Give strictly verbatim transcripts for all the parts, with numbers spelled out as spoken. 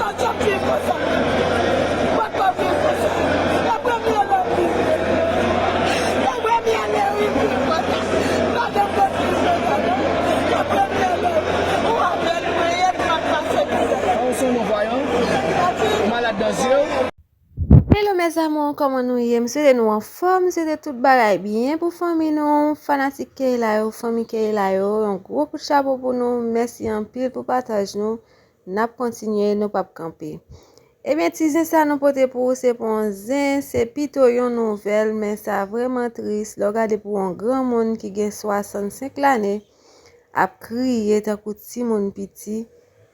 Sa ap viv konsa. Pòtoprens konsa. Nan premye lè m viv. Nan premye lè wi m viv konsa. Madanm mwen viv konsa non. Nan premye lè. Ou avèl mwen ye m ap pase mizè. Ou se yon non vayan? Ou malad nan zye w? Hello mes amours, kòman nou ye? M swete nou anfòm, m swete tout bagay byen pou fanmi nou, fanatik Keyla yo, fanmi Keyla yo, yon gwo kout chapo pou nou, mèsi anpil pou pataj nou, n ap kontinye, nou p ap kanpe. Ebyen, ti zen sa nou pote pou ou, se pa yon zen, se pito yon nouvèl, men sa vrèman tris, lè w gade pou yon granmoun ki gen swasannsenk lane, ap kriye tankou timoun piti,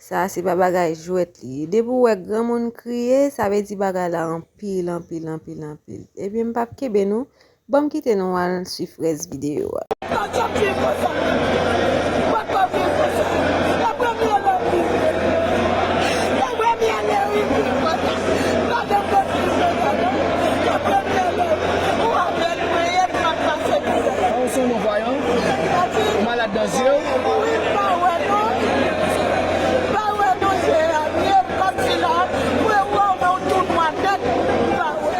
sa se pa bagay jwèt li ye. Depi w wè granmoun kriye, sa vle di bagay la anpil, anpil, anpil, anpil. Ebyen, m p ap kenbe nou, ban m kite nou al swiv rès videyo a. Sa ap viv konsa. Pòtoprens konsa. Nan premye lè m viv. Nan premye lè wi m viv konsa. Madanm mwen viv konsa non. Nan premye lè. Ou avèl mwen ye m ap pase mizè. Ou se yon non vayan? Ou malad nan zye w? Wi, m pa wè non. M pa wè non, je a byen, m kòmsi la, mwen wè w, men w tou nwa nèt, m pa wè.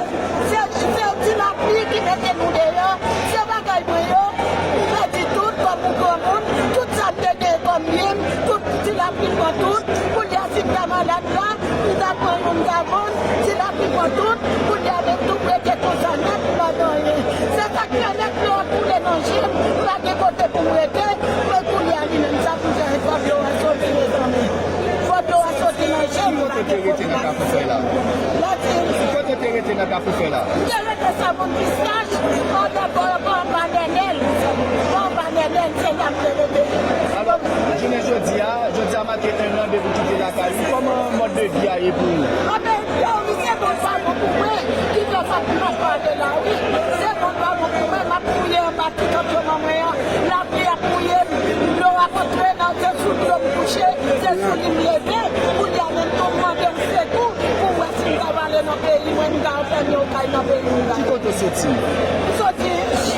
Se, se ti lapli ki mete nou deyò, se bagay mwen yo, m pèdi tout kòm yon granmoun, tout sa m te gen kòm byen m, tout ti lapli pran tout, kounye a si m ta malad la, m ta pran youn m ta vann, ti lapli pran tout, kounye a menm tou m rete konsa nèt, m pa gen anyen. Se sa k fè nèt dlo ap koule nan je m, m pa gen kote pou m rete, men kounye a li menm sa pou fè, fò dlo a soti mezanmi. Fò dlo a soti nan je m, m pa gen kote. Ki kote w te rete nan Kafou Fèy la? Lati. Ki kote w te rete nan Kafou Fèy la? M te rete Savon Pistach, anba bò, bò anba Nènèl. Bò anba Nènèl, se la m te rete. Alò, jounen jodi a, jodi a make en an depi w kite lakay ou. Kòman mòd de vi a ye pou ou? Anben, yo, wi, se bon pa bon pou mwen, ki fè sa m ap pale la, wi. Se bon pa bon pou mwen, m ap fouye anba ti kantonman mwen an. Lapli ap mouye m, dlo ap antre nan, se sou dlo m kouche, se sou li m leve. Kounye a menm tou m mande w sekou pou w wè si m ta prale nan peyi mwen, m ta anfèmen w kay nan peyi m la. Ki kote w soti? M soti Ench.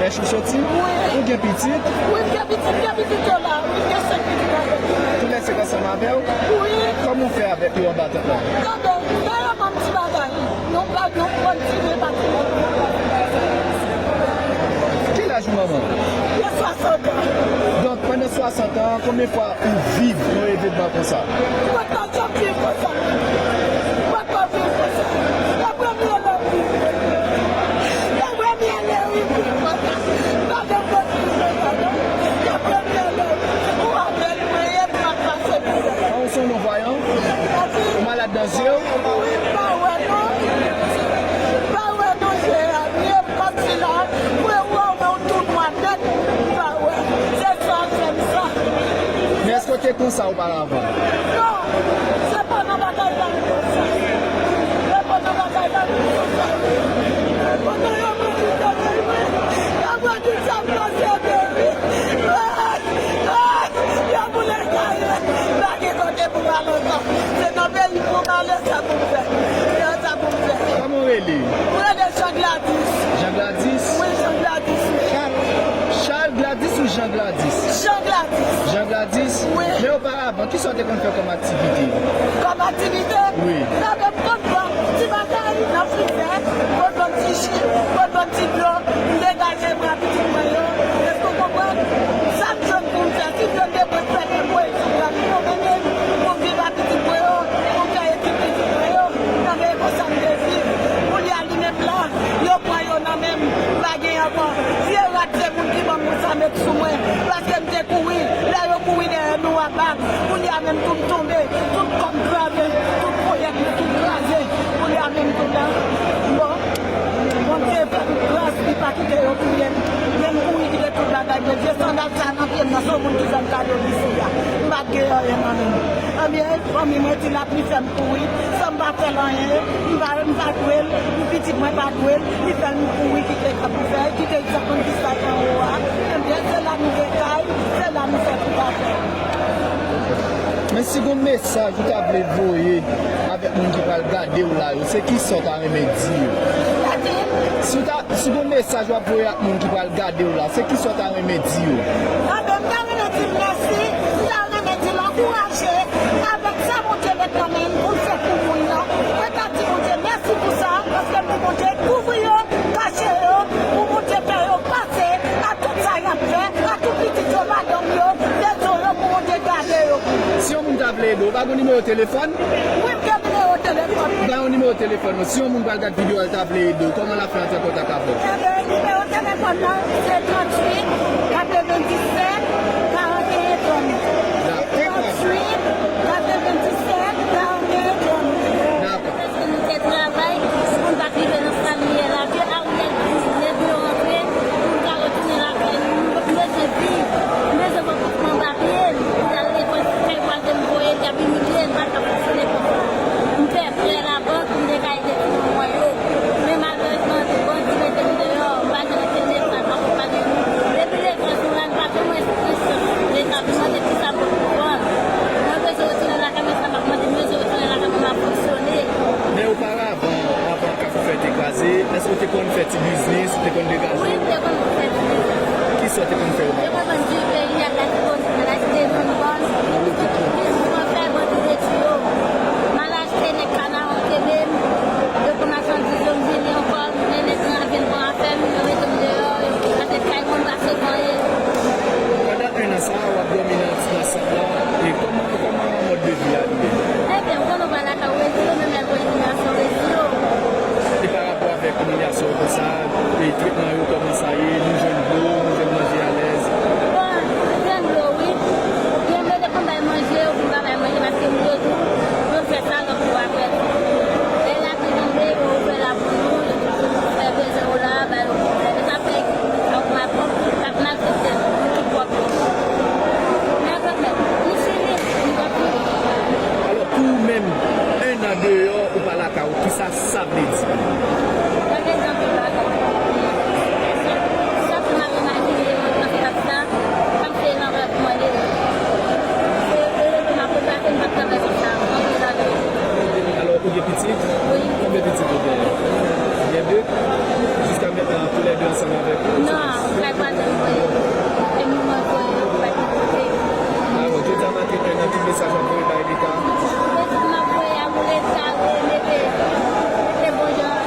Ench ou soti? Wi. Ou gen pitit? Wi, m gen pitit, m gen pitit yo la, wi, m gen senk pitit avèk mwen. Tout lè se ansanm avè w? Wi. Kòman w fè avèk yo anba tant la? Tande, dayè m ti bagay. Nou pa gen yon pwodui de patrimoine. Ki laj ou, manman? Gen swasant an. Donk, pandan swasant an, konbyen fwa ou viv yon evenman konsa? Mwen pa janm viv konsa. Mwen pa viv konsa. Se premye lè m viv. Se premye lè wi m viv konsa. Pa gen pwodui de patrimoine. Se premye lè. Ou avèl mwen ye m ap pase mizè. Ou se yon non vayan? Ou malad nan zye w? Wi, m pa wè non. M pa wè non, je a byen, m kòmsi la, mwen wè w, men w tou nwa nèt, m pa wè. Se sa k fè m sa. Men èske w te konsa oparavan? Non, se pandan bagay la m konsa. Se pandan bagay la m konsa. Se pandan yo mwen ki te mwen. Yo mwen ki sa m pase de wi. Ah! Ah! Yo boule kay mwen. M pa gen kote pou m al ankò. Se nan peyi m pou m ale, sa pou m fè. Se sa pou m fè. Kòman w rele? Mwen rele Jean Gladys. Jean Gladys? Wi, Jean Gladys, wi. Charles Gladys ou Jean Gladys? Jean Gladys. Jean Gladys? Wi. Men oparavan, kisa w te konn fè kòm aktivite? Kòm aktivite? Wi. Nan men m konn vann ti bagay nan frizè, m konn vann ti ji, m konn vann ti dlo, m degaje mwen a pitit mwen yo. Èske w konprann? Sa m jwenn pou m fè, si m jwenn de bwèt fè de bwèt, sou gad m konvene pou m viv a pitit mwen yo, pou m fè etid pitit mwen yo. Nan men konsa m te viv. Kounye a li menm la, yo pran yo nan men m, m pa gen ankò. Vye rad se moun ki ban m sa met sou mwen, paske m te kouri, lè yo kouri dèyè nou ap bat. Kounye a menm tou m tonbe, tout kò m kraze, tout ponyèt mwen tout kraze. Kounye a menm tou la, bon, Bondye fè m gras, li pa kite yo touye m. Men m kouri kite tout bagay mwen. Vye sandal sa nan pye m nan, se yon moun ki fè m kado l isi a. M pa t gen anyen nan men m. Ebyen, fanmi mwen di l ap li fè m kouri, san m pa fè l anyen, m pa, m pa dwe l, pitit mwen pa dwe l, li fè m kouri kite Kafou Fèy, kite Savon Pistach anwo a. Ebyen, se la nou gen kay, se la nou fè tout afè. Men si gon mesaj ou ta vle voye avèk moun ki pral gade w la yo, se kisa w ta renmen di yo? Si w ta, si gon mesaj w ap voye ak moun ki pral gade w la, se kisa w ta renmen di yo? Anben, m ta renmen di l mèsi, m ta renmen di l ankouraje avèk sa Bondye met nan men m pou l Nimewo telefòn? Wi, m gen nimewo telefòn. Ba yon nimewo telefòn ou. Si yon moun pral gad videyo a, l ta vle ede w, kòman l ap fè antre an kontak avè w? Ebyen, nimewo telefòn nan, se tranntuit, katrevenndisèt, karanteyen, trannde. Dakò. Tranntuit, katrevenndisèt, karanteyen, trannde. Dakò. Paske nou te travay, si moun pa t rive nan sa li ye la, ke Ariel di, lè nou rantre, pou nou ka retounen lakay nou, nou bezwen viv, nou bezwen pran papye, pou l al lekòl, kay vwazen m voye l, y ap imilye n, pa ka fonksyone konsa. M fè prè labank, m te ka ede timoun mwen yo. Men malerezman, bandi mete m deyò, m pa jwenn okenn leta k akonpaye nou. Depi leta sou la, n pa jwenn enstriksyon. Leta vin mande kisa m pot pou vann. Mwen bezwen retounen lakay mwen, sa m ap mande, m bezwen retounen lakay mwen, m ap fonksyone. Men oparavan, avan Kafou Fèy te kraze, èske w te konn fè ti biznis, ou te konn degaje w? Wi, m te konn fè ti biznis. Kisa w te konn fè oparavan? M te konn vann dipeyi ak latibonit, nan latibonit, m konn fè bandi detwi yo. M al achte nèg Kanaran kenbe m, yo pran machandiz yo, m vini ankò, men nèg lan vin pran afè m, yo mete m deyò, yo pase kay mwen, m pase vanyen. Pandan en an sa a, w ap dòmi nan, nan sant lan, e kòman, kòman mòd de vi a li ye? Ebyen, ou konn ou pa lakay ou, rezi yo, menm lè l voye nimewo a, se yon rezi yo. E pa rapò avèk imilyasyon konsa, e tretman yo, kòman sa ye, nou jwenn dlo, nou jwenn manje alèz? Bon, jwenn dlo, wi. Gen lè depi m bay manje, oubyen m pa bay manje, paske m toujou, yo fè sa lòt jou apre. Lè lapli tonbe, yo ouvè la pou nou, yo toujou fè bezwen yo la, ba yo pwoblèm. E sa fè ekip nou sa ap mal, ap maltrete nou, nou tout pwòp yo. Men kanmenm, nou swiv, nou kontinye. Alò, pou ou menm, en an deyò, ou pa lakay ou, kisa sa vle di? Sa vle di anpil bagay. Sa pou m ap imajine nan stad sa, sa m fè nan rèv mwen deja. Se erezman m ap regrete m pa t travay konsa, anpil bagay. Alò, ou gen pitit? Wi. Konbyen pitit ou genyen? Ou gen de? Jiska mentnan, toulède ansanm avèk ou? Non, kay vwazen mwen ye. E moun mwen voye yo pa gen kote. Alò, jodi a maten, nan ki mesaj w ap voye bay Leta? Mesaj m ap voye a pou Leta remete, mete bon jan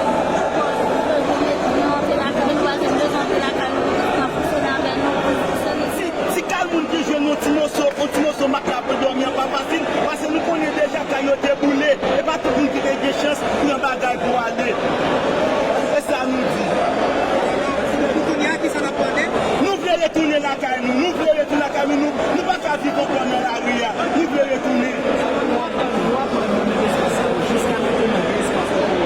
pòs pou yo vin ede nou antre lakay nou, paske nou bezwen antre lakay nou, nou bezwen fonksyone avè nou, pou nou fonksyone. Ti, ti kal moun ki jwenn yon ti moso, yon ti moso mat la pou l dòmi an pa fasil, paske nou konnen deja kay yo te boule, e pa tout moun ki te gen chans pran bagay pou ale. E sa nou di. Pou kounye a, kisa n ap mande? Nou vle retounen lakay nou, nou vle retounen lakay nou, nou, nou pa ka viv ankò nan lari a, nou vle retounen. Nou ap, nou ap mande espas sa yo, jiska mentnan, gen espas la pou,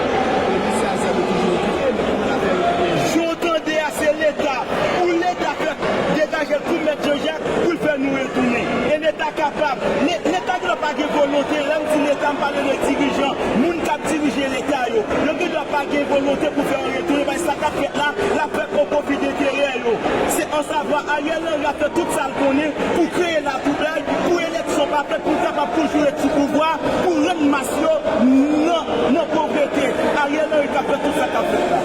pou misye Azèl yo toujou okipe, men kòman n ap fè retounen? Jan w tande a, se Leta. Pou Leta fè degaje l kou Mèt Jan Jak, pou l fè nou retounen. E Leta kapab. Le-, Leta gendwa pa gen volonte. Lè m di Leta, m pale de dirijan, moun k ap dirije Leta yo. Yo gendwa pa gen volonte pou fè yo retounen, paske sa k ap fèt la, l ap fèt o pwofi de enterè yo. Se ansavwa Ariel Henry ap fè tout sa l konnen pou kreye latwoublay, pou eleksyon pa fèt, pou l kapab toujou ret sou pouvwa, pou rann mas yo nan, nan povrete. Ariel Henry k ap fè tout sa k ap fèt la.